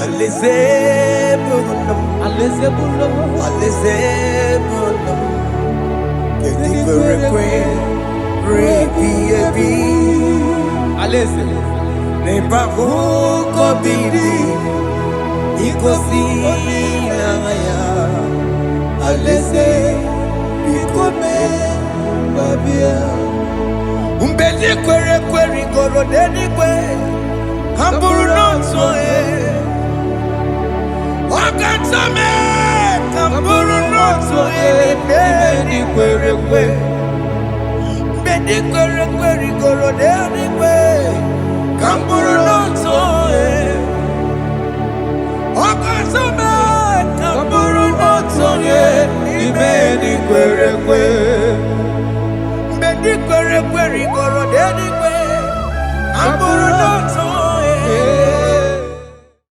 Alaeze bụ ụlọ m. Alaeze bụ ụlọ m. Alaeze bụ ụlọ m. Kedu kwere ekwe ruo ebighị ebi. Alaeze. N'ebe ahụ ka obi dị igosi n'anya ya. Alaeze, biko mee ma bịa. Mgbe ndị kwere ekwe rigoro n'eluigwe, ha bụrụ n'otu onye. Ọ kacha mee ka m bụrụ n'otu onye n'ime ndị kwere ekwe. Mgbe ndị kwere ekwe rigoro n'eluigwe, ka m bụrụ n'otu onye. Ọ kacha mee ka m bụrụ n'otu onye n'ime ndị kwere ekwe. Mgbe ndị kwere ekwe rigoro n'eluigwe, ka m bụrụ